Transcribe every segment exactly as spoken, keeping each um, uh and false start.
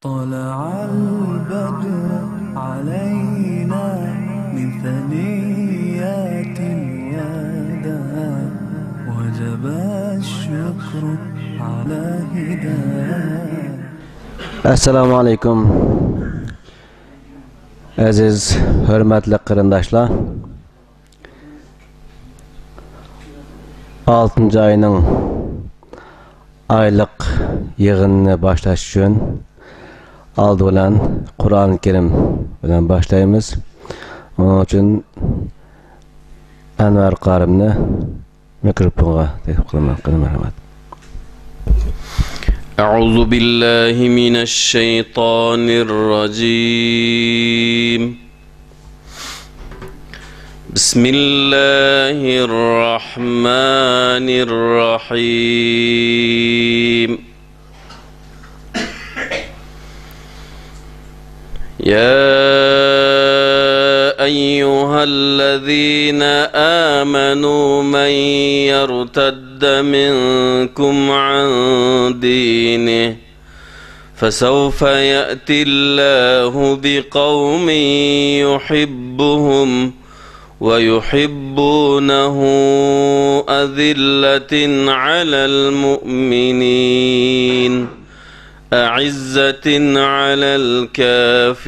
طلع البدر علينا من ثنيات الوداع، وجب الشكر على هداية. ئەسسالامۇ ئەلەيكۇم، ئەزىز ھۆرمەتلىك قېرىنداشلار. ئالتىنچى ئاينىڭ ئايلىق يىغىنىنى باشلاش ئۈچۈن ئالدى بىلەن قۇرئان كەرىم بىلەن باشلايمىز. ئۇنىڭ ئۈچۈن ئەنۋەر قارىمنى مىكروفونغا تەكلىپ قىلىمەن. قېنى، مەرھەمەت. أعوذ بالله من الشيطان الرجيم. بسم الله الرحمن الرحيم. يا أيها الذين آمنوا من يرتد منكم عن دينه فسوف يأتي الله بقوم يحبهم ويحبونه أذلة على المؤمنين أعزة على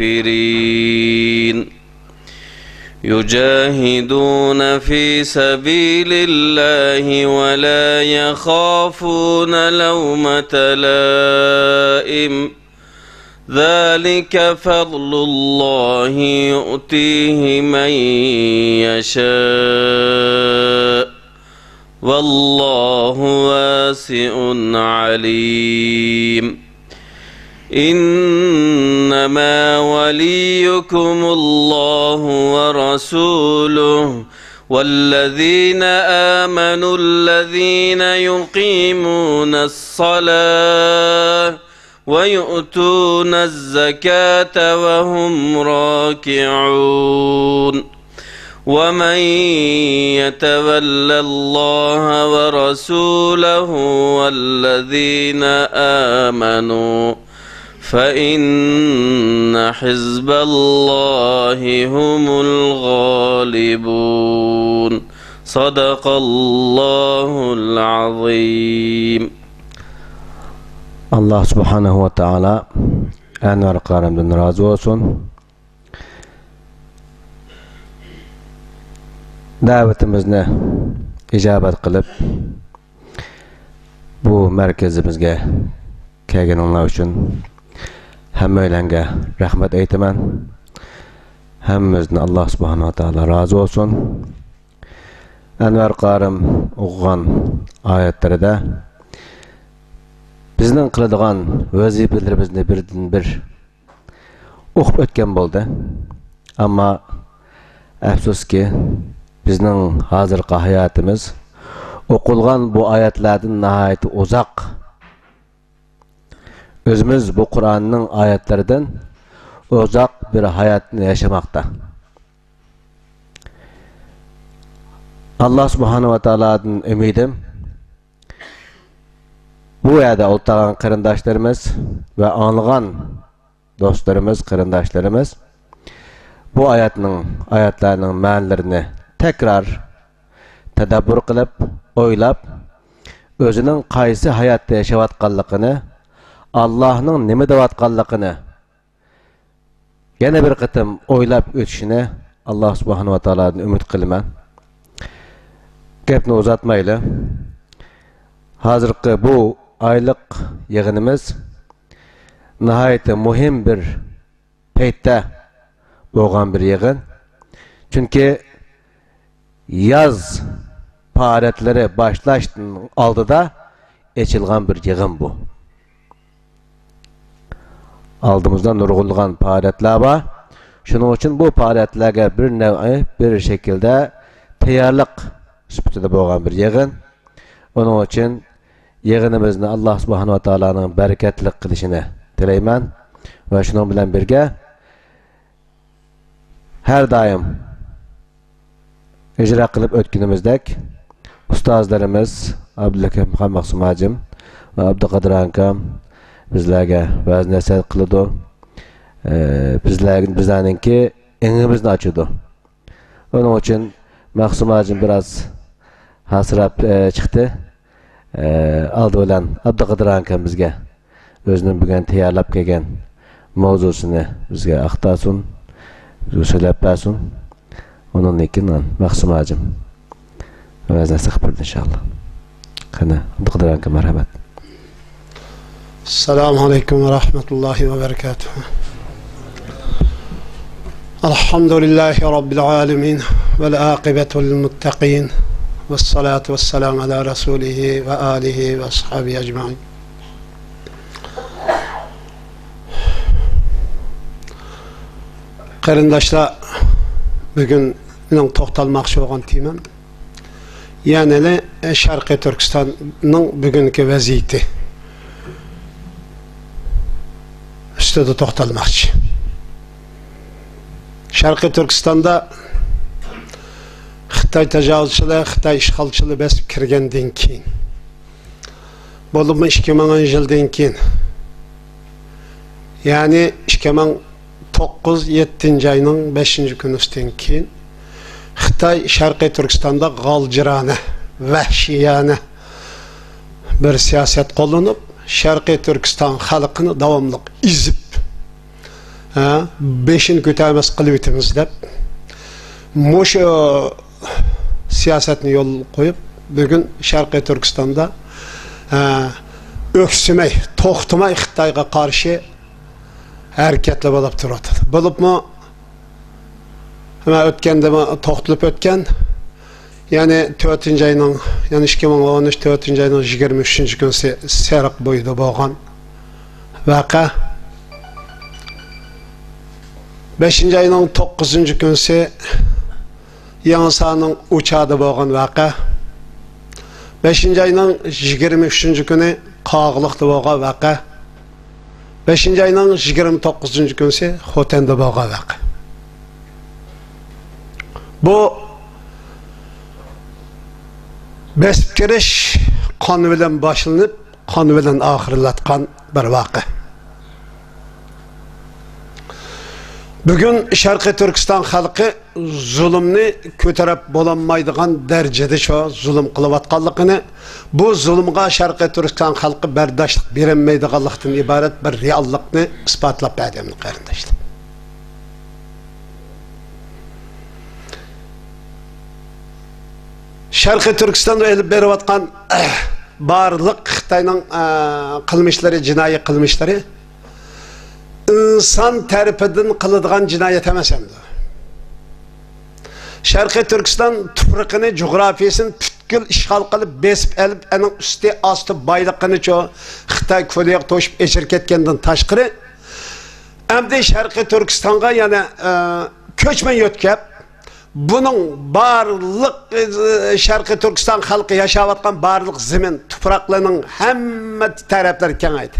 الكافرين يجاهدون في سبيل الله ولا يخافون لومة لائم ذلك فضل الله يؤتيه من يشاء والله واسع عليم إنما وليكم الله ورسوله والذين آمنوا الذين يقيمون الصلاة ويؤتون الزكاة وهم راكعون ومن يتول الله ورسوله والذين آمنوا فإن حزب الله هم الغالبون صدق الله العظيم. ئاللا سۇبھانەھۇ ۋە تائالا ئەنۋەر قارىمدىن رازى بولسۇن. دەۋىتىمىزنى ئىجابەت قىلىپ، بۇ مەركىزىمىزگە كەلگىنىڭلار ئۈچۈن ھەممەيلەنگە رەھمەت ئېيتىمەن. ھەممىمىزدىن ئاللا سۇبھانەھۇ ۋە تائالا رازى بولسۇن. ئەنۋەر قارىم ئوقۇغان ئايەتلىرىدە بىزنىڭ قىلىدىغان ۋەزىپىلىرىمىزنى بىردىنبىر ئوقۇپ ئۆتكەن بولدى. ئەمما ئەپسۇسكى، بىزنىڭ ھازىرقى ھاياتىمىز ئوقۇلغان بۇ ئايەتلەردىن ناھايىتى ئۇزاق. ئۆزىمىز بۇ قۇرئاننىڭ ئايەتلىرىدىن ئۇزاق بىر ھاياتنى ياشىماقتا. ئاللا سۇبھانەھۇ ۋە تائالادىن ئۈمىدىم، بۇ يەردە ئولتۇرغان قېرىنداشلىرىمىز ۋە ئاڭلىغان دوستلىرىمىز، قېرىنداشلىرىمىز بۇ ئايەتنىڭ، ئايەتلەرنىڭ مەنىلىرىنى تەكرار تەدەببۇر قىلىپ، ئويلاپ، ئۆزىنىڭ قايسى ھاياتتا ياشاۋاتقانلىقىنى، ئاللاھنىڭ نېمە دەۋاتقانلىقىنى يەنە بىر قېتىم ئويلاپ ئۆتۈشىنى ئاللا سۇبھانەھۇ ۋە تائالادىن ئۈمىد قىلىمەن. گەپنى ئۇزارتمايلى. ھازىرقى بۇ ئايلىق يىغىنىمىز ناھايىتى مۇھىم بىر پەيتتە بولغان بىر يىغىن. چۈنكى ياز پائالىيەتلىرى باشلاشتىن ئالدىدا ئېچىلغان بىر يىغىن بۇ. ئالدىمىزدا نۇرغۇنلىغان پائالىيەتلەر بار. شۇنىڭ ئۈچۈن بۇ پائالىيەتلەرگە بىر نەۋئى، بىر شەكىلدە تەييارلىق سۈپىتىدە بولغان بىر يىغىن. ئۇنىڭ ئۈچۈن يىغىنىمىزنى ئاللا سۇبھانەھۇ ۋە تائالانىڭ بەرىكەتلىك قىلىشىنى تىلەيمەن. ۋە شۇنىڭ بىلەن بىرگە، ھەر دائىم ئىجرا قىلىپ ئۆتكىنىمىزدەك، ئۇستازلىرىمىز ئابدۇلھەكىم خانمەخسۇم ھاجىم ۋە ئابدۇقادىر ئاكام بىزلەرگە ۋەز نەسىھەت قىلىدۇ. ئە، بىزلەر، بىزلەرنىڭكى ئېڭىمىزنى ئاچىدۇ. ئۇنىڭ ئۈچۈن مەخسۇم ھاجىم بىراز ھاسىراپ، ئە، چىقتى. ئە، ئالدى بىلەن ئابدۇقادىر ئاكام بىزگە ئۆزىنىڭ بۈگۈن تەييارلاپ كەلگەن ماۋزۇسىنى بىزگە ئاختارسۇن، بىزگە سۆزلەپ بەرسۇن. ئۇنىڭدىن كېيىن مەخسۇم ھاجىم ۋەز نەسىھەت قىلىپ بەردى، ئىنشائاللا. قېنى، ئابدۇقادىر ئاكا، مەرھەمەت. السلام عليكم ورحمة الله وبركاته. الحمد لله رب العالمين، والعاقبة للمتقين، والصلاة والسلام على رسوله وآله وأصحابه أجمعين. قېرىنداشلار، بۈگۈن مېنىڭ توختالماقچى بولغان تېمام يەنىلا شەرقىي تۈركىستاننىڭ بۈگۈنكى ۋەزىيىتى ئۈستىدە توختالماقچى. شەرقىي تۈركىستاندا خىتاي تاجاۋۇزچىلىرى، خىتاي ئىشغالچىلىرى بېسىپ كىرگەندىن كېيىن، بولۇپمۇ ئىككى مىڭىنچى يىلدىن كېيىن، يەنى ئىككى مىڭ توققۇز، يەتتىنچى ئاينىڭ بەشىنچى كۈنىسىدىن كېيىن خىتاي شەرقىي تۈركىستاندا غالجىرانە، ۋەھشىيانە بىر سىياسەت قوللىنىپ، شەرقىي تۈركىستان خەلقىنى داۋاملىق ئېزىپ، ھە، بېشىنى كۆتۈرمەس قىلىۋېتىمىز دەپ، مۇشۇ سىياسەتنى يولغا قويۇپ، بۈگۈن شەرقىي تۈركىستاندا، ھە، ئۆكسۈمەي، توختىماي خىتايغا قارشى ھەرىكەتلەر بولۇپ تۇرۇۋاتىدۇ. بولۇپمۇ، مەن ئۆتكەندىمۇ توختىلىپ ئۆتكەن، يەنى تۆتىنچى ئاينىڭ، يەنى ئىككى مىڭ ئون ئۈچ تۆتىنچى ئاينىڭ يىگىرمە ئۈچىنچى كۈنى سېرىق بويىدا بولغان ۋەقە. بەشىنچى ئاينىڭ توققۇزىنچى كۈنى يېڭىسارنىڭ ئۇچاردا بولغان ۋەقە. بەشىنچى ئاينىڭ يىگىرمە ئۈچىنچى كۈنى قاغىلىقتا بولغان ۋەقە. بەشىنچى ئاينىڭ يىگىرمە توققۇزىنچى كۈنى خوتەندە بولغان ۋەقە. بۇ بېسىپ كىرىش قان بىلەن باشلىنىپ، قان بىلەن ئاخىرلاتقان بىر ۋەقە. بۈگۈن شەرقىي تۈركىستان خەلقى زۇلۇمنى كۆتۈرۈپ بولالمايدىغان دەرىجىدە شۇ زۇلۇم قىلىۋاتقانلىقىنى، بۇ زۇلۇمغا شەرقىي تۈركىستان خەلقى بەرداشلىق بېرەلمەيدىغانلىقتىن ئىبارەت بىر رېئاللىقنى ئىسپاتلاپ بەردى، قېرىنداشلار. شەرقىي تۈركىستاندا ئېلىپ بېرىۋاتقان بارلىق خىتاينىڭ، ئە، قىلمىشلىرى، جىنايى قىلمىشلىرى ئىنسان تەرىپىدىن قىلىدىغان جىنايەت ئەمەس ئەمدى. شەرقىي تۈركىستان تۇپرىقىنى، جۇغراپىيىسىنى پۈتكۈل ئىشغال قىلىپ، بېسىپ ئېلىپ، ئەنىڭ ئۈستى ئاستى بايلىقىنىچۇ خىتاي كولىغا توشۇپ ئېچىرىپ كەتكەندىن تاشقىرى، ئەمدى شەرقىي تۈركىستانغا يەنە، ئە، كۆچمەن يۆتكەپ، بۇنىڭ بارلىق، ئە، شەرقىي تۈركىستان خەلقى ياشاۋاتقان بارلىق زېمىن تۇپراقلىرىنىڭ ھەممە تەرەپلىرى كېڭەيدى.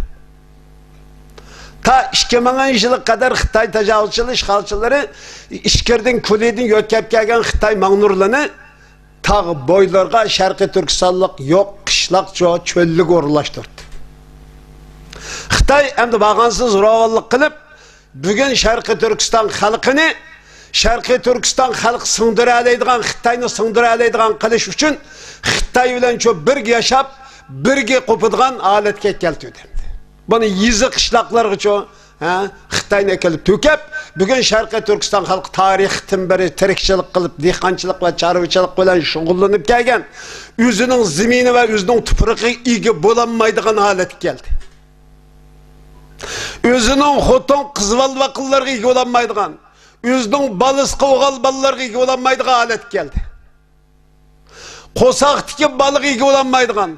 تا ئىككى مىڭىنچى يىلغا قەدەر خىتاي تاجاۋۇزچىلىرى، ئىشغالچىلىرى ئىچكىرىدىن، كولىدىن يۆتكەپ كەلگەن خىتاي ماڭنۇرلىرىنى تاغ بويلىرىغا، شەرقىي تۈركىستانلىق يوق قىشلاقچۇ، چۆللۈككە ئورۇنلاشتۇردى. خىتاي ئەمدى بارغانسېرى زوراۋانلىق قىلىپ، بۈگۈن شەرقىي تۈركىستان خەلقىنى، شەرقىي تۈركىستان خەلقى سىڭدۈرەلەيدىغان، خىتاينى سىڭدۈرەلەيدىغان قىلىش ئۈچۈن خىتاي بىلەن شۇ بىرگە ياشاپ، بىرگە قوپىدىغان ھالەتكە كەلتۈردى. بۇنى يېزا قىشلاقلارغىچۇ، ھە، خىتاينى ئەكېلىپ تۆكۈپ، بۈگۈن شەرقىي تۈركىستان خەلقى تارىختىن بېرى تىرىكچىلىك قىلىپ، دېھقانچىلىق ۋە چارۋىچىلىق بىلەن شۇغۇللىنىپ كەلگەن، ئۆزىنىڭ زېمىنى ۋە ئۆزىنىڭ تۇپرىقىغا ئىگە بولالمايدىغان ھالەتكە كەلدى. ئۆزىنىڭ خوتۇن، قىز بالا-باقىلىرىغا ئىگە بولالمايدىغان، ئۆزىنىڭ بالىسىغا، ئوغۇل بالىلىرىغا ئىگە بولالمايدىغان ھالەتكە كەلدى. قورساقتىكى بالىغا ئىگە بولالمايدىغان،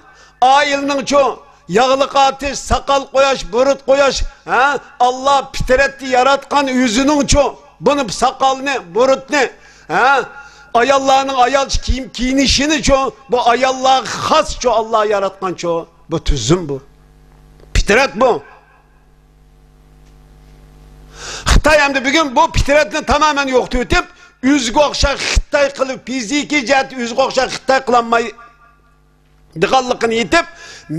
ئائىلىنىڭچۇ، ياغلىق ئارتىش، ساقال قوياش، بۇرۇت قوياش، ھە؟ ئاللا پىترەتتە ياراتقان ئۆزىنىڭچۇ، بۇنى، ساقالنى، بۇرۇتنى، ھە؟ ئاياللارنىڭ ئايالچە كىيىم كىيىنىشىنىچۇ، بۇ ئاياللارغا خاسچۇ، ئاللا ياراتقانچۇ. بۇ تۈزۈم بۇ. پىترەت بۇ. خىتاي ئەمدى بۈگۈن بۇ پىترەتنى تامامەن يوقىتىۋېتىپ، ئۆزىگە ئوخشاش خىتاي قىلىپ، فىزىكىي جەھەتتە ئۆزىگە ئوخشاش خىتاي قىلالمايدىغانلىقىنى ئېيتىپ،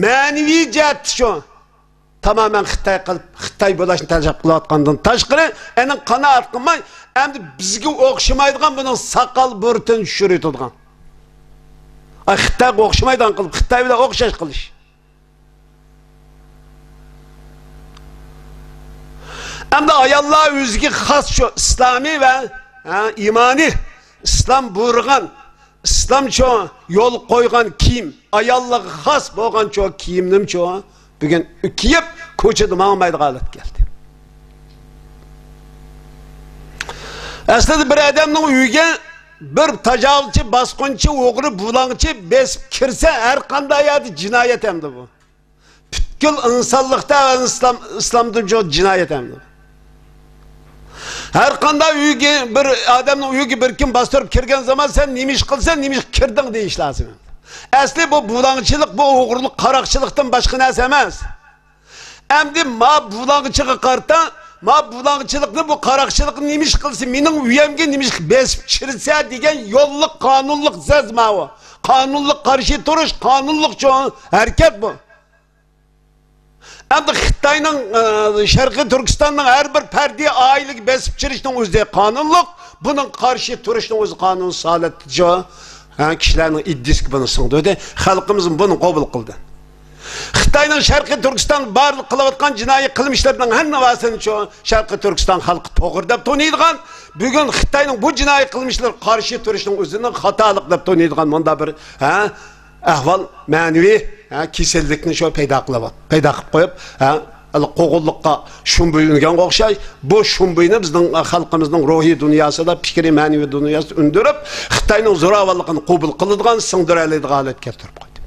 مەنىۋى جەھەتتە شۇ تامامەن خىتاي قىلىپ، خىتاي بولاشنى تەلەپ قىلىۋاتقاندىن تاشقىرى، ئېنىڭ قانائەت قىلماي، ئەمدى بىزگە ئوخشىمايدىغان بۇنىڭ ساقال بۇرۇتىنى چۈشۈرۈۋېتىدىغان. ئاي، خىتايغا ئوخشىمايدىغان قىلىپ، خىتاي بىلەن ئوخشاش قىلىش. ئەمدى ئاياللار ئۆزىگە خاس شۇ ئىسلامىي ۋە، ھە، ئىمانىي، ئىسلام بۇيرۇغان، ئىسلام شۇ يول قويغان كىيىم، ئاياللارغا خاس بولغان شۇ كىيىمنىمۇ شۇ بۈگۈن كىيىپ، كوچىدا ماڭمايدىغان ھالەتكە كەلدى. ئەسلىدە بىر ئادەمنىڭ ئۆيىگە بىر تاجاۋۇزچى، باسقۇنچى، ئوغرى، بۇلاڭچى بېسىپ كىرسە، ھەر قانداق يەردە جىنايەت ئەمدى بۇ. پۈتكۈل ئىنسانلىقتا ۋە ئىسلام، ئىسلامدا جۇ-، جىنايەت ئەمدى. ھەر قانداق ئۆيگە، بىر ئادەمنىڭ ئۆيىگە بىر كىم باستۇرۇپ كىرگەن زامان، سەن نېمە ئىش قىلسەن، نېمە ئىش كىردىڭ دېيىش لازىم. ئەسلى بۇ بۇلاڭچىلىق، بۇ ئوغرىلىق، قاراقچىلىقتىن باشقا نەرسە ئەمەس. ئەمدى ما بۇلاڭچىغا قارىتا، ما بۇلاڭچىلىقنى، بۇ قاراقچىلىقنى نېمە ئىش قىلسا، مېنىڭ ئۆيەمگە نېمە ئىش بېسىپ چىرسە دېگەن يوللۇق، قانۇنلۇق سۆز ماۋۇ. قانۇنلۇق قارشى تۇرۇش، قانۇنلۇق چوڭ ھەرىكەت بۇ. ئەمدى خىتاينىڭ، ئە، شەرقىي تۈركىستاننىڭ ھەر بىر پەردىي ئائىلىگە بېسىپ چىرىشنىڭ ئۆزى قانۇنلۇق، بۇنىڭ قارشى تۇرۇشنىڭ ئۆزى قانۇنسىز ھالەتتە شۇ، ھە، كىشىلەرنىڭ ئىدىيىسىگە بۇنى سىڭدۈردى. خەلقىمىز بۇنى قوبۇل قىلدى. خىتاينىڭ شەرقىي تۈركىستان بارلىق قىلىۋاتقان جىنايى قىلمىشلىرىنىڭ ھەممىۋاسىنى شۇ شەرقىي تۈركىستان خەلقى توغرا دەپ تونۇيدىغان، بۈگۈن خىتاينىڭ بۇ جىنايى قىلمىشلىرىغا قارشى تۇرۇشنىڭ ئۆزىنىڭ خاتالىق دەپ تونۇيدىغان مۇنداق بىر، ھە، ئەھۋال، مەنىۋى، ھە، كېسەللىكنى شۇ پەيدا قىلىۋات-، پەيدا قىلىپ قويۇپ، ھە، قوغۇنلۇققا شۇمبۇي ئۈنگەنگە ئوخشاش، بۇ شۇمبۇينى بىزنىڭ خەلقىمىزنىڭ روھىي دۇنياسىدا، پىكرىي مەنىۋى دۇنياسىدا ئۈندۈرۈپ، خىتاينىڭ زوراۋانلىقىنى قوبۇل قىلىدىغان، سىڭدۈرەلەيدىغان ھالەتكە كەلتۈرۈپ قويدى.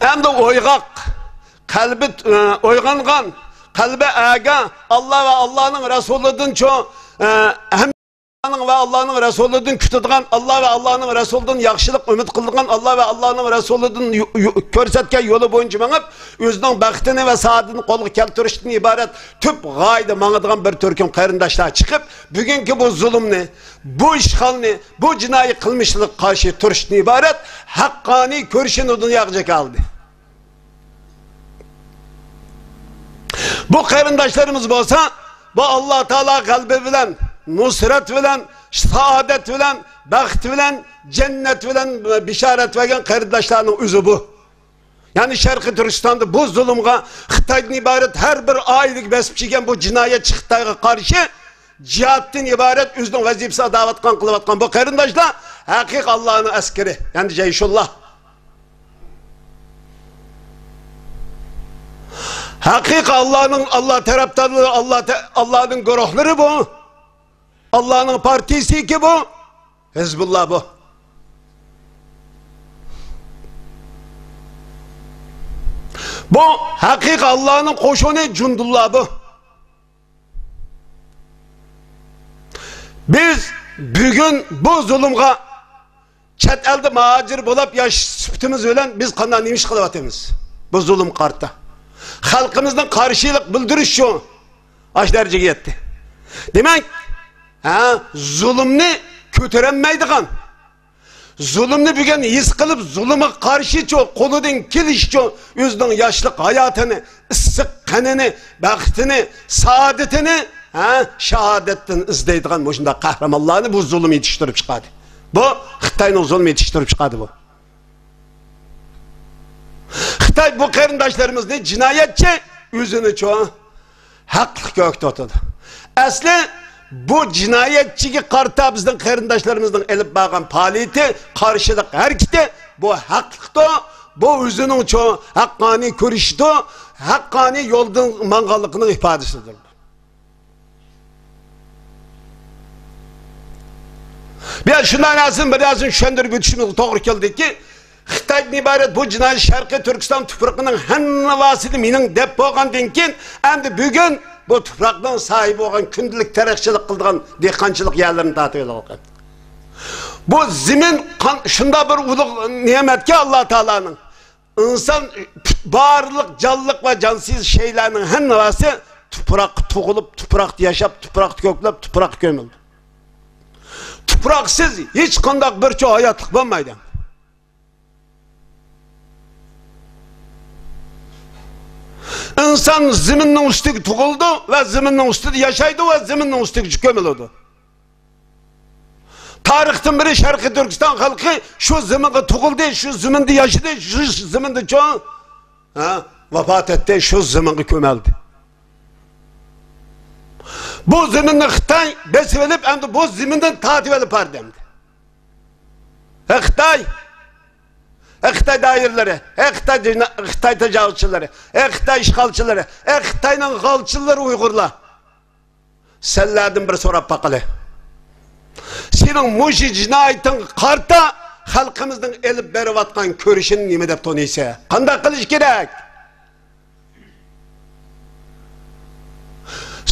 ئەمدى ئويغاق، قەلبى، ئە، ئويغانغان، قەلبى ئەگە، ئاللا ۋە ئاللانىڭ رەسۇلىدىن چوڭ، ئە، ھەم ۋە ئاللانىڭ رەسۇلىدىن كۈتىدىغان، ئاللا ۋە ئاللانىڭ رەسۇلىدىن ياخشىلىق ئۈمىد قىلىدىغان، ئاللا ۋە ئاللانىڭ رەسۇلىدىن يو-، يو-، كۆرسەتكەن يولى بويىچە مېڭىپ، ئۆزىنىڭ بەختىنى ۋە سائادىتىنى قولغا كەلتۈرۈشتىن ئىبارەت تۈپ غايىدە ماڭىدىغان بىر تۈركۈم قېرىنداشلار چىقىپ، بۈگۈنكى بۇ زۇلۇمنى، بۇ ئىشغالنى، بۇ جىنايى قىلمىشلارغا قارشى تۇرۇشتىن ئىبارەت ھەققانىي كۈرىشىنى دۇنياغا جاكارلىدى. بۇ قېرىنداشلىرىمىز بولسا، بۇ ئاللا تائالا غەلىبە بىلەن، نۇسرەت بىلەن، سائادەت بىلەن، بەخت بىلەن، جەننەت بىلەن بېشارەت بەرگەن قېرىنداشلارنىڭ ئۆزى بۇ. يەنى شەرقىي تۈركىستاندا بۇ زۇلۇمغا خىتايدىن ئىبارەت ھەر بىر ئائىلىگە بېسىپ چىققان بۇ جىنايەتچى خىتايغا قارشى جىھادتىن ئىبارەت ئۆزىنىڭ ۋەزىپىسىنى ئاداۋاتقان قىلىۋاتقان بۇ قېرىنداشلار ھەقىقىي ئاللانىڭ ئەسكىرى، يەنى جەيشۇللا. ھەقىقىي ئاللانىڭ، ئاللا تەرەپدارلىرى، ئاللا تە-، ئاللانىڭ گۇرۇھلىرى بۇ. ئاللانىڭ پارتىيىسىكى بۇ. ھىزبۇللا بۇ. بۇ ھەقىقىي ئاللانىڭ قوشۇنى جۇندۇللا بۇ. بىز بۈگۈن بۇ زۇلۇمغا چەت ئەلدە مۇھاجىر بولاپ ياشاش سۈپىتىمىز بىلەن بىز قانداق نېمە ئىش قىلىۋاتىمىز؟ بۇ زۇلۇمغا قارىتا. خەلقىمىزنىڭ قارشىلىق بىلدۈرۈشى شۇ. ئاشۇ دەرىجىگە يەتتى. دېمەك، ھە، زۇلۇمنى كۆتۈرەلمەيدىغان، زۇلۇمنى بۈگۈن ھېس قىلىپ، زۇلۇمغا قارشىچۇ، قولىدىن كېلىشىچۇ، ئۆزىنىڭ ياشلىق ھاياتىنى، ئىسسىق قېنىنى، بەختىنى، سائادىتىنى، ھە، شاھادەتتىن ئىزدەيدىغان مۇشۇنداق قەھرىمانلارنى بۇ زۇلۇم يېتىشتۈرۈپ چىقاردى. بۇ خىتاينىڭ زۇلۇمى يېتىشتۈرۈپ چىقاردى بۇ. خىتاي بۇ قېرىنداشلىرىمىزنى جىنايەتچى، ئۆزىنىچۇ ھەقلىق كۆرسىتىۋاتىدۇ. ئەسلى بۇ جىنايەتچىگە قارىتا بىزنىڭ قېرىنداشلىرىمىزنىڭ ئېلىپ بارغان پائالىيىتى، قارشىلىق ھەرىكىتى، بۇ ھەقلىقتۇ، بۇ ئۆزىنىڭچۇ ھەققانىي كۈرىشىدۇ، ھەققانىي يولدىن ماڭغانلىقىنىڭ ئىپادىسىدۇر. بۇ يەردە شۇنداق نەرسىنى، بىر نەرسىنى چۈشەندۈرۈپ ئۆتۈشىمىزگە توغرا كېلىدۇكى، خىتايدىن ئىبارەت بۇ جىنايى شەرقىي تۈركىستان تۇپرىقىنىڭ ھەممىۋاسىنى مېنىڭ دەپ بولغاندىن كېيىن، ئەمدى بۈگۈن بۇ تۇپراقنىڭ ساھىبى بولغان، كۈندىلىك تېرىقچىلىق قىلىدىغان دېھقانچىلىق يەرلىرىنى تارتىۋېلىۋالغان. بۇ زېمىن قان-، شۇنداق بىر ئۇلۇغ نېمەتكى، ئاللا تائالانىڭ. ئىنسان، بارلىق جانلىق ۋە جانسىز شەيلەرنىڭ ھەممىسى تۇپراققا تۇغۇلۇپ، تۇپراقتا ياشاپ، تۇپراقتا كۆكلەپ، تۇپراققا كۆمۈلىدۇ. تۇپراقسىز ھېچقانداق بىر چوڭ ھاياتلىق بولمايدۇ. ئىنسان زېمىننىڭ ئۈستىگە تۇغۇلىدۇ ۋە زېمىننىڭ ئۈستىدە ياشايدۇ ۋە زېمىننىڭ ئۈستىگە كۆمۈلىدۇ. تارىختىن بېرى شەرقىي تۈركىستان خەلقى شۇ زېمىنغا تۇغۇلدى، شۇ زېمىندا ياشىدى، شۇ زېمىندا چوڭ، ھە، ۋاپات ئەتتى، شۇ زېمىنغا كۆمۈلدى. بۇ زېمىننى خىتاي بېسىۋېلىپ، ئەمدى بۇ زېمىندىن تارتىۋېلىپ بار ئەمدى. ھە خىتاي! ھە خىتاي دائىرىلىرى! ھە خىتاي جىنا-، خىتاي تاجاۋۇزچىلىرى! ھە خىتاي ئىشغالچىلىرى! ھە خىتاينىڭ غالچىلىرى ئۇيغۇرلار! سەنلەردىن بىر سوراپ باقىلى. سېنىڭ مۇشۇ جىنايىتىڭگە قارىتا خەلقىمىزنىڭ ئېلىپ بېرىۋاتقان كۈرىشىنى نېمە دەپ تونۇيسەن؟ قانداق قىلىش كېرەك؟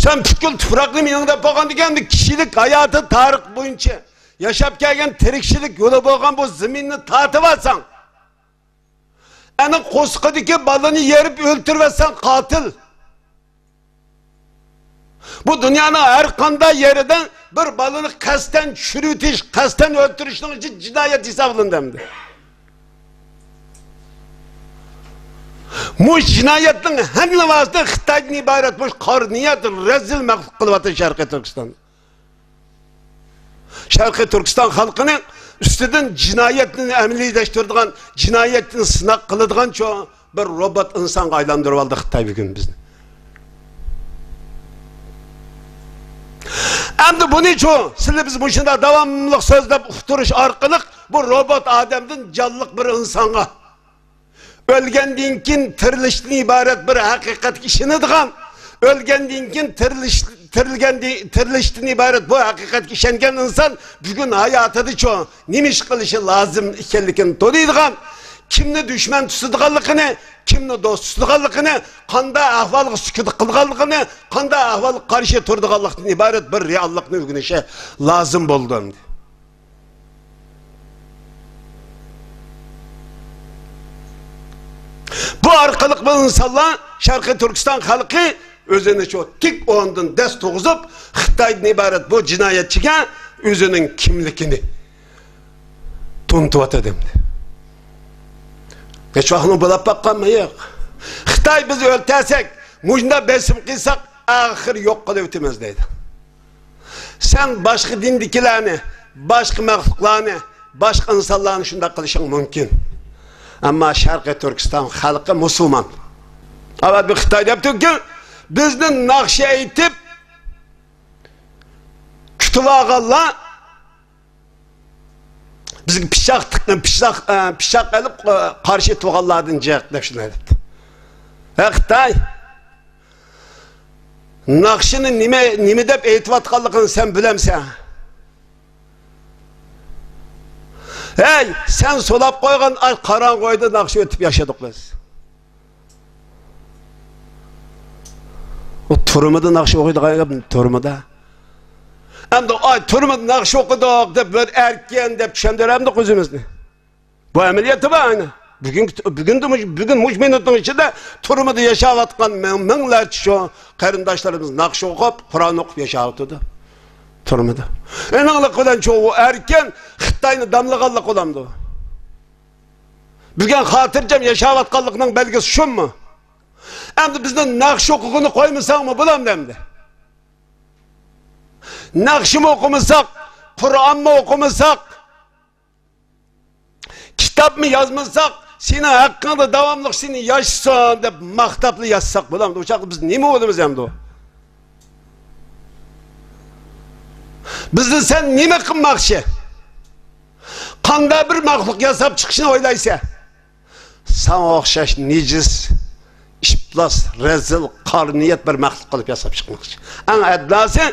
سەن پۈتكۈل تۇپراقنى مېنىڭ دەپ بولغاندىكىن، كىشىلىك ھاياتى تارىخ بويىچە ياشاپ كەلگەن تىرىكچىلىك يولى بولغان بۇ زېمىننى تارتىۋالساڭ، ئەنە قورسىقىدىكى بالىنى يېرىپ ئۆلتۈرۈۋەتسەڭ قاتىل. بۇ دۇنيانىڭ ھەر قانداق يېرىدە بىر بالىنى قەستەن چۈشۈرۈۋېتىش، قەستەن ئۆلتۈرۈشنىڭ ئىچى جىنايەت ھېسابلىنىدۇ ئەمدى. مۇشۇ جىنايەتنىڭ ھەممىسى خىتايدىن ئىبارەت، مۇشۇ قارا نىيەت، رەزىل مەخلۇق قىلىۋاتىدۇ شەرقىي تۈركىستاندا. شەرقىي تۈركىستان خەلقىنىڭ ئۈستىدىن جىنايەتنى ئەمەلىيلەشتۈرىدىغان، جىنايەتنى سىناق قىلىدىغان چوڭ بىر روبوت ئىنسانغا ئايلاندۇرۇپ ئالدى خىتاي بۈگۈن بىزنى. ئەمدى بۇنىچۇ سىلەر بىز مۇشۇنداق داۋاملىق سۆزلەپ ئۇقتۇرۇش ئارقىلىق بۇ روبوت ئادەمدىن جانلىق بىر ئىنسانغا، ئۆلگەندىن كېيىن تىرىلىشتىن ئىبارەت بىر ھەقىقەتكە ئىشىنىدىغان، ئۆلگەندىن كېيىن تىرىلىش، تىرىلگەندىن، تىرىلىشتىن ئىبارەت بۇ ھەقىقەتكە ئىشەنگەن ئىنسان بۈگۈن ھاياتىدىچۇ نېمە ئىش قىلىشى لازىم ئىكەنلىكىنى تونۇيدىغان، كىمنى دۈشمەن تۇتىدىغانلىقىنى، كىمنى دوست تۇتىدىغانلىقىنى، قانداق ئەھۋالغا سۈكۈت قىلىدىغانلىقىنى، قانداق ئەھۋالغا قارشى تۇرىدىغانلىقتىن ئىبارەت بىر رېئاللىقنى ئۆگىنىشى لازىم بولىدۇ ئەمدى. بۇ ئارقىلىق بۇ ئىنسانلار، شەرقىي تۈركىستان خەلقى ئۆزىنى شۇ تىك ئورنىدىن دەس تۇرغۇزۇپ، خىتايدىن ئىبارەت بۇ جىنايەتچىگە ئۆزىنىڭ كىملىكىنى تونۇتۇۋاتىدۇ ئەمدى. ھېچ ۋاقىتمۇ بولاپ باققانمۇ؟ ياق. خىتاي بىز ئۆلتۈرسەك، مۇشۇنداق بېسىم قىلساق، ئاخىر يوق قىلىۋېتىمىز دەيدۇ. سەن باشقا دىندىكىلەرنى، باشقا مەخلۇقلارنى، باشقا ئىنسانلارنى شۇنداق قىلىشىڭ مۇمكىن. ئەمما شەرقىي تۈركىستان خەلقى مۇسۇلمان. ئەۋەت بىر خىتاي دەپتۇكى، بىزنى ناخشا ئېيتىپ، كۈتۈۋالغانلار بىزگە پىچاق تىق-، پىچاق، ئە، پىچاق ئېلىپ، ئە، قارشى تۇرغانلاردىن جىق دەپ شۇنداق دەپتۇ. ھە خىتاي، ناخشىنى نېمە، نېمە دەپ ئېيتىۋاتقانلىقىنى سەن بىلەمسەن؟ ھەي، سەن سولاپ قويغان ئاش قاراڭغۇ ئۆيدە ناخشا ئېيتىپ ياشىدۇق بىز. ئۇ تۈرمىدە ناخشا ئوقۇيدىغان گەپ، تۈرمىدە. ئەمدى ئاي تۈرمىدە ناخشا ئوقۇدۇق دەپ بىر ئەركىن دەپ چۈشەندۈرەمدۇق ئۆزىمىزنى. بۇ ئەمەلىيەتى بار ئەنە. بۈگۈنكى، بۈگۈندە مۇش-، بۈگۈن مۇشۇ مىنۇتنىڭ ئىچىدە تۈرمىدە ياشاۋاتقان مىڭ-، مىڭلارچە شۇ قېرىنداشلىرىمىز ناخشا ئوقۇپ، قۇرئان ئوقۇپ ياشاۋاتىدۇ. تۈرمىدە. ئېنىڭلىق بىلەن شۇ ئۇ ئەركىن خىتاينى داملىغانلىق بولامدۇ؟ بۈگۈن خاتىرجەم ياشاۋاتقانلىقنىڭ بەلگىسى شۇمۇ؟ ئەمدى بىزنى ناخشا ئوقۇغىنى قويمىساڭمۇ بولامدۇ ئەمدى؟ ناخشىمۇ ئوقۇمىساق، قۇرئانمۇ ئوقۇمىساق، كىتابمۇ يازمىساق، سېنىڭ ھەققىڭدە داۋاملىق سېنى ياشىسۇن دەپ ماختاپلا يازساق بولامدۇ؟ ئۇ چاغدا بىز نېمە بولىمىز ئەمدى؟ بىزنى سەن نېمە قىلماقچى؟ قانداق بىر مەخلۇق ياساپ چىقىشنى ئويلايسەن؟ ساڭا ئوخشاش نىجىس، ئىپلاس، رەزىل، قارا نىيەت بىر مەخلۇق قىلىپ ياساپ چىقماقچى. ئەڭ ئەدناسى،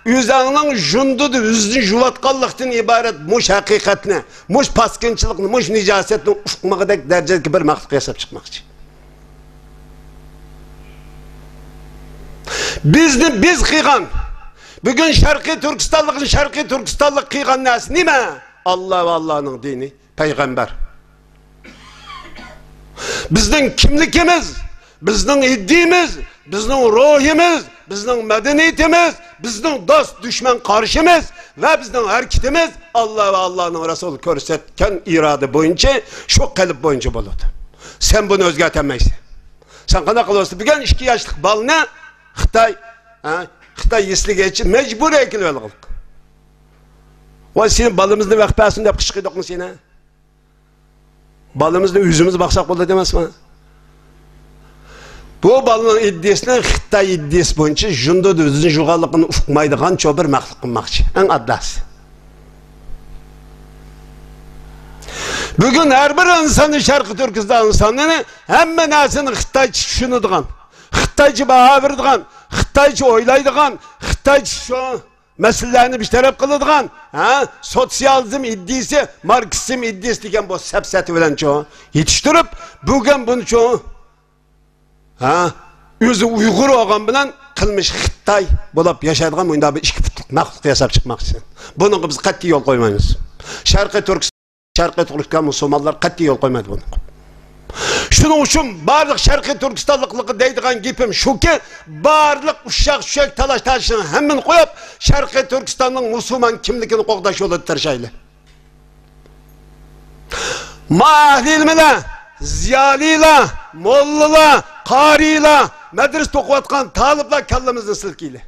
ئۆزۈڭنىڭ ژۇندىدا يۈزىنى يۇۋاتقانلىقتىن ئىبارەت مۇش ھەقىقەتنى، مۇش پاسكىنچىلىقنى، مۇش نىجاسەتنى ئۇقمىغۇدەك دەرىجىدىكى بىر مەخلۇق ياساپ چىقماقچى. بىزنى بىز قىلغان، بۈگۈن شەرقىي تۈركىستانلىقنى شەرقىي تۈركىستانلىق قىلغان نەرسە نېمە؟ ئاللا ۋە ئاللانىڭ دىنى، پەيغەمبەر. بىزنىڭ كىملىكىمىز، بىزنىڭ ئىدىيىمىز، بىزنىڭ روھىمىز، بىزنىڭ مەدەنىيىتىمىز، بىزنىڭ دوست دۈشمەن قارشىمىز ۋە بىزنىڭ ھەرىكىتىمىز ئاللا ۋە ئاللانىڭ رەسۇلى كۆرسەتكەن ئىرادە بويىچە، شۇ قېلىپ بويىچە بولىدۇ. سەن بۇنى ئۆزگەرتەلمەيسەن. سەن قانداق قىلىۋاتىسەن؟ بۈگۈن ئىككى ياشلىق بالىنى خىتاي، ھە، خىتاي يېسلىگە مەجبۇرىي ئەكېلىۋالغانلىق. ۋاي، سېنى بالىمىزنى ۋەقىپ ئەسىن دەپ قىچقىردۇقمۇ سېنى؟ بالىمىزنى ئۆزىمىز باقساق بولىدۇ ئەمەسمۇ؟ بۇ بالىنىڭ ئىدىيىسىنى خىتاي ئىدىيىسى بويىچە ژۇندۇدا ئۆزىنى يۇغانلىقىنى ئۇقمايدىغان چوڭ بىر مەخلۇق قىلماقچى. ئەڭ ئاددىسى. بۈگۈن ھەر بىر ئىنساننى، شەرقىي تۈركىستان ئىنسانلىرىنى ھەممە نەرسىنى خىتايچە چۈشىنىدىغان، خىتايچە باھا بېرىدىغان، خىتايچە ئويلايدىغان، خىتايچە شۇ مەسىلىلەرنى بىر تەرەپ قىلىدىغان، ھە، سوتسىيالىزم ئىدىيىسى، ماركسىزم ئىدىيىسى دېگەن بۇ سەپسەتە بىلەنچۇ يېتىشتۈرۈپ، بۈگۈن بۇنىچۇ، ھە، ئۆزى ئۇيغۇر بولغان بىلەن قىلمىش خىتاي بولۇپ ياشايدىغان مۇنداق بىر ئىككى پۇتلۇق مەخلۇق ياساپ چىقماقچى. بۇنىڭغا بىز قەتئىي يول قويمايمىز. شەرقىي تۈركىستان، شەرقىي تۈركىستان مۇسۇلمانلار قەتئىي يول قويمايدۇ بۇنىڭغا. شۇنىڭ ئۈچۈن بارلىق شەرقىي تۈركىستانلىقلارغا دەيدىغان گېپىم شۇكى، بارلىق ئۇششاق-چۈشەك، تالاش-تارتىشنىڭ ھەممىنى قويۇپ، شەرقىي تۈركىستاننىڭ مۇسۇلمان كىملىكىنى قوغداش يولىدا تىرىشايلى. ما ئەھلى ئىلىملەر، زىيالىيلار، موللىلار، قارىيلار، مەدرىسە ئوقۇۋاتقان تالىپلار كاللىمىزنى سىلكىيلى.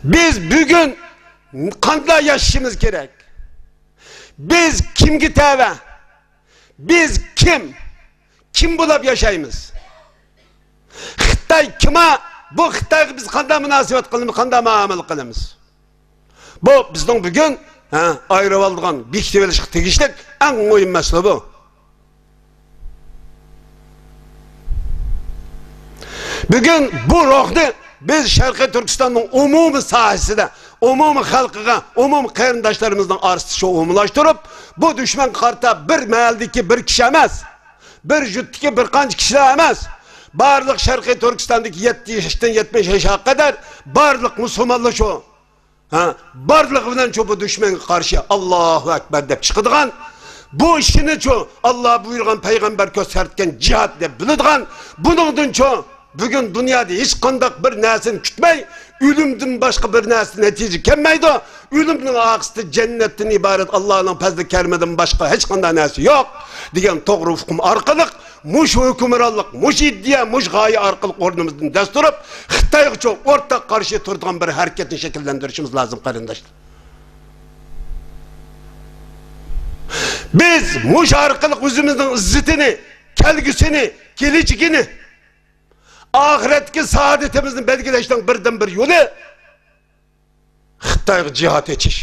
بىز بۈگۈن قانداق ياشىشىمىز كېرەك؟ بىز كىمگە تەۋە؟ بىز كىم؟ كىم بولاپ ياشايمىز؟ خىتاي كىما؟ بۇ خىتايغا بىز قانداق مۇناسىۋەت قىلىمىز، قانداق مۇئامىلە قىلىمىز؟ بۇ بىزنىڭ بۈگۈن، ھە، ئايرىۋالىدىغان، بېكىتىۋېلىشقا تېگىشلىك ئەڭ مۇھىم مەسىلە بۇ. بۈگۈن بۇ روھنى بىز شەرقىي تۈركىستاننىڭ ئومۇمىي ساھەسىدە، ئومۇمىي خەلقىگە، ئومۇمىي قېرىنداشلىرىمىزنىڭ ئارىسىدا شۇ ئومۇملاشتۇرۇپ، بۇ دۈشمەنگە قارىتا بىر مەھەللىدىكى بىر كىشى ئەمەس، بىر يۇرتتىكى بىر قانچە كىشىلەر ئەمەس، بارلىق شەرقىي تۈركىستاندىكى يەتتە ياشتىن يەتمىش ياشقا قەدەر بارلىق مۇسۇلمانلار شۇ، ھە، بارلىقى بىلەنچۇ بۇ دۈشمەنگە قارشى «ئاللاھۇ ئەكبەر» دەپ چىقىدىغان، بۇ ئىشنىچۇ ئاللا بۇيرۇغان، پەيغەمبەر كۆرسەتكەن جىھاد دەپ بىلىدىغان، بۇنىڭدىنچۇ بۈگۈن دۇنيادا ھېچقانداق بىر نەرسىنى كۈتمەي، ئۆلۈمدىن باشقا بىر نەرسە نەتىجە كەلمەيدۇ. ئۆلۈمنىڭ ئارقىسىدا جەننەتتىن ئىبارەت ئاللانىڭ پەزلى كەرىمىدىن باشقا ھېچقانداق نەرسە يوق، دېگەن توغرا ئۇقۇم ئارقىلىق مۇشۇ ھۆكۈمرانلىق، مۇشۇ ئىدىيە، مۇشۇ غايە ئارقىلىق ئورنىمىزدىن دەس تۇرۇپ، خىتايغىچۇ ئورتاق قارشى تۇرىدىغان بىر ھەرىكەتنى شەكىللەندۈرۈشىمىز لازىم، قېرىنداشلار. بىز مۇشۇ ئارقىلىق ئۆزىمىزنىڭ ئىززىتىنى، كەلگۈسىنى، كېلىچىكىنى، ئاخىرەتتىكى سائادىتىمىزنى بەلگىلەشنىڭ بىردىنبىر يولى خىتايغا جىھاد ئېچىش،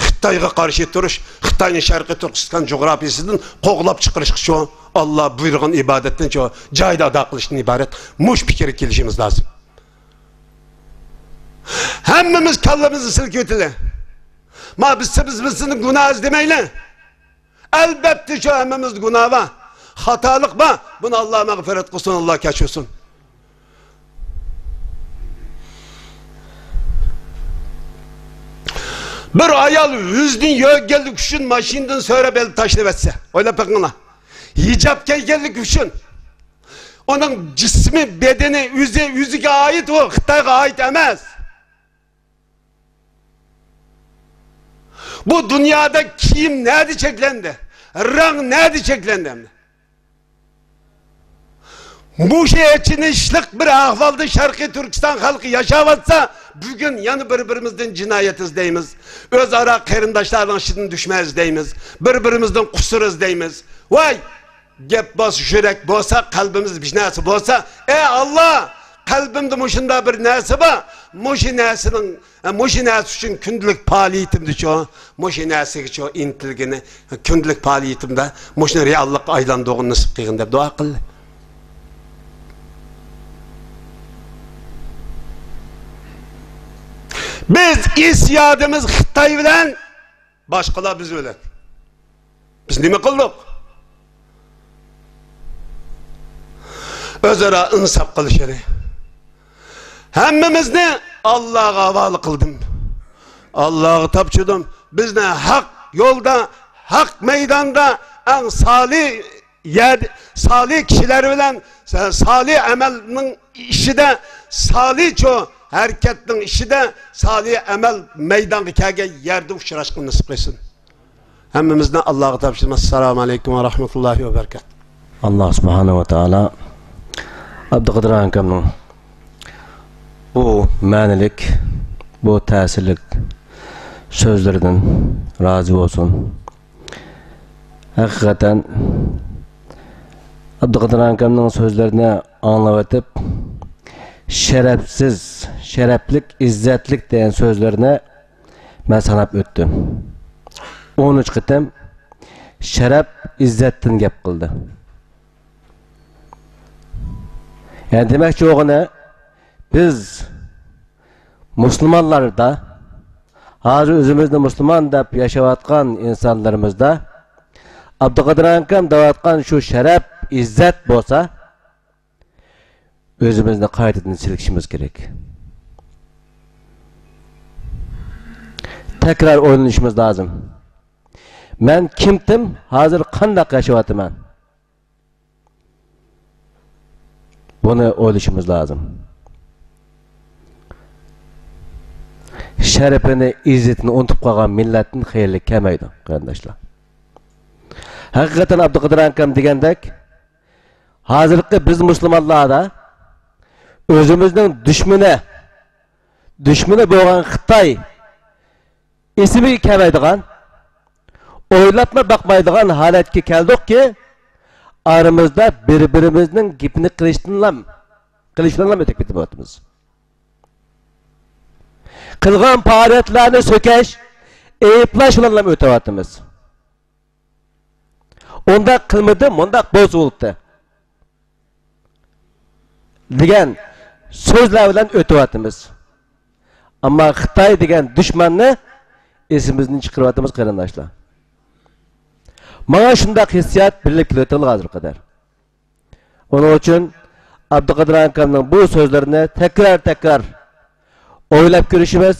خىتايغا قارشى تۇرۇش، خىتاينى شەرقىي تۈركىستان جۇغراپىيىسىدىن قوغلاپ چىقىرىشقىچۇ، ئاللا بۇيرۇغان ئىبادەتنىچۇ جايىدا ئادا قىلىشتىن ئىبارەت مۇشۇ پىكىرگە كېلىشىمىز لازىم. ھەممىمىز كاللىمىزنى سىلكىۋېتىلى. ما بىز، بىز، بىز گۇناھ ئىزدىمەيلى. ئەلبەتتە شۇ ھەممىمىزدە گۇناھ بار، خاتالىق بار. بۇنى ئاللا مەغپىرەت قىلسۇن، ئاللا كەچۈرسۇن. بىر ئايال يۈزىنى يۆگەنلىك ئۈچۈن ماشىنىدىن سۆرەپ ئېلىپ تاشلىۋەتسە، ئويلاپ بېقىڭلار. ھىجاب كىيگەنلىك ئۈچۈن. ئۇنىڭ جىسمى، بەدىنى، ئۆزى، ئۆزىگە ئائىت، ئۇ خىتايغا ئائىت ئەمەس. بۇ دۇنيادا كىيىم نەدە چەكلەندى؟ رەڭ نەدە چەكلەندى ئەمدى؟ مۇشۇ ئېچىنىشلىق بىر ئەھۋالدا شەرقىي تۈركىستان خەلقى ياشاۋاتسا، بۈگۈن يەنە بىر-بىرىمىزدىن جىنايەت ئىزدەيمىز. ئۆزئارا قېرىنداشلارنىڭ ئىچىدىن دۈشمەن ئىزدەيمىز. بىر-بىرىمىزدىن قۇسۇر ئىزدەيمىز. ۋاي! گەپ بولسا، يۈرەك بولسا، قەلبىمىزدە بىر نەرسە بولسا، ئەي ئاللا، قەلبىمدە مۇشۇنداق بىر نەرسە بار، مۇشۇ نەرسىنىڭ، مۇشۇ نەرسە ئۈچۈن كۈندىلىك پائالىيىتىمدىچۇ، مۇشۇ نەرسىگىچۇ ئىنتىلگىنى، كۈندىلىك پائالىيىتىمدە مۇشۇنى رېئاللىققا ئايلاندۇرغىنى نېسىپ قىلغىن دەپ دۇئا قىلدى. بىز ئېسىيادىمىز خىتاي بىلەن، باشقىلار بىز بىلەن. بىز نېمە قىلدۇق؟ ئۆزئارا ئىنساپ قىلىشىنى. ھەممىمىزنى ئاللاغا ھاۋالە قىلدىم. ئاللاغا تاپشۇردۇم. بىزنى ھەق يولدا، ھەق مەيداندا ئەڭ سالىھ يەر، سالىھ كىشىلەر بىلەن، سالىھ ئەمەلنىڭ ئىچىدە، سالىھچۇ ھەرىكەتنىڭ ئىچىدە، سالىھ ئەمەل مەيدانغا كەلگەن يەردە ئۇچراشقا نېسىپ قىلسۇن. ھەممىمىزنى ئاللاغا تاپشۇرىمىز. ئەسسالامۇ ئەلەيكۇم ۋە رەھمەتۇللاھى ۋە بەرىكاتۇھ. ئاللا سۇبھانەھۇ ۋە تائالا ئابدۇقادىر ئاكامنىڭ بۇ مەنىلىك، بۇ تەسىرلىك سۆزلىرىدىن رازى بولسۇن. ھەقىقەتەن ئابدۇقادىر ئاكامنىڭ سۆزلىرىنى ئاڭلاۋېتىپ، شەرەپسىز، شەرەپلىك، ئىززەتلىك دېگەن سۆزلىرىنى مەن ساناپ ئۆتتۈم. ئون ئۈچ قېتىم شەرەپ، ئىززەتتىن گەپ قىلدى. يەنى دېمەكچى بولغىنى، بىز مۇسۇلمانلاردا، ھازىر ئۆزىمىزنى مۇسۇلمان دەپ ياشاۋاتقان ئىنسانلىرىمىزدا ئابدۇقادىر ئاكام دەۋاتقان شۇ شەرەپ، ئىززەت بولسا، ئۆزىمىزنى قايتىدىن سىلكىشىمىز كېرەك. تەكرار ئويلىنىشىمىز لازىم. مەن كىمتىم، ھازىر قانداق ياشاۋاتىمەن؟ بۇنى ئويلىشىمىز لازىم. شەرىپىنى، ئىززىتىنى ئۇنتۇپ قالغان مىللەتتىن خەيرلىك كەلمەيدۇ، قېرىنداشلار. ھەقىقەتەن ئابدۇقادىر ئاكام دېگەندەك، ھازىرقى بىز مۇسۇلمانلاردا ئۆزىمىزنىڭ دۈشمىنى، دۈشمىنى بولغان خىتاي ئېسىمىزگە كەلمەيدىغان، ئويلاپمۇ باقمايدىغان ھالەتكە كەلدۇقكى، ئارىمىزدا بىر-بىرىمىزنىڭ گېپىنى قىلىشتىنلا، قىلىش بىلەنلا ئۆتۈپ كېتىۋاتىمىز. قىلغان پائالىيەتلەرنى سۆكەش، ئەيىبلەش بىلەنلا ئۆتۈۋاتىمىز. ئۇنداق قىلمىدى، مۇنداق بولسا بولدى دېگەن سۆزلەر بىلەن ئۆتۈۋاتىمىز. ئەمما خىتاي دېگەن دۈشمەننى ئېسىمىزدىن چىقىرىۋاتىمىز، قېرىنداشلار. ماڭا شۇنداق ھېسسىيات بېرىلىپ كېلىۋاتىدۇ ھازىرغا قەدەر. ئۇنىڭ ئۈچۈن ئابدۇقادىر ئاكامنىڭ بۇ سۆزلىرىنى تەكرار-تەكرار ئويلاپ كۆرۈشىمىز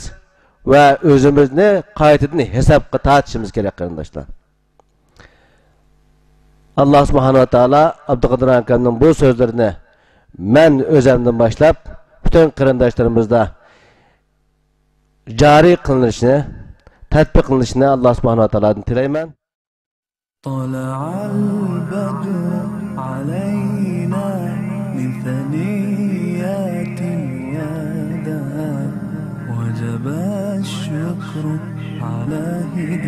ۋە ئۆزىمىزنى قايتىدىن ھېسابقا تارتىشىمىز كېرەك، قېرىنداشلار. ئاللا سۇبھانەھۇ ۋە تائالا ئابدۇقادىر ئاكامنىڭ بۇ سۆزلىرىنى مەن ئۆزۈمدىن باشلاپ پۈتۈن قېرىنداشلىرىمىزدا جارى قىلىنىشىنى، تەتبىق قىلىنىشىنى ئاللا سۇبھانەھۇ ۋە تائالادىن تىلەيمەن. طلع البدر علينا من ثنيات الوداع، وجب الشكر على هداية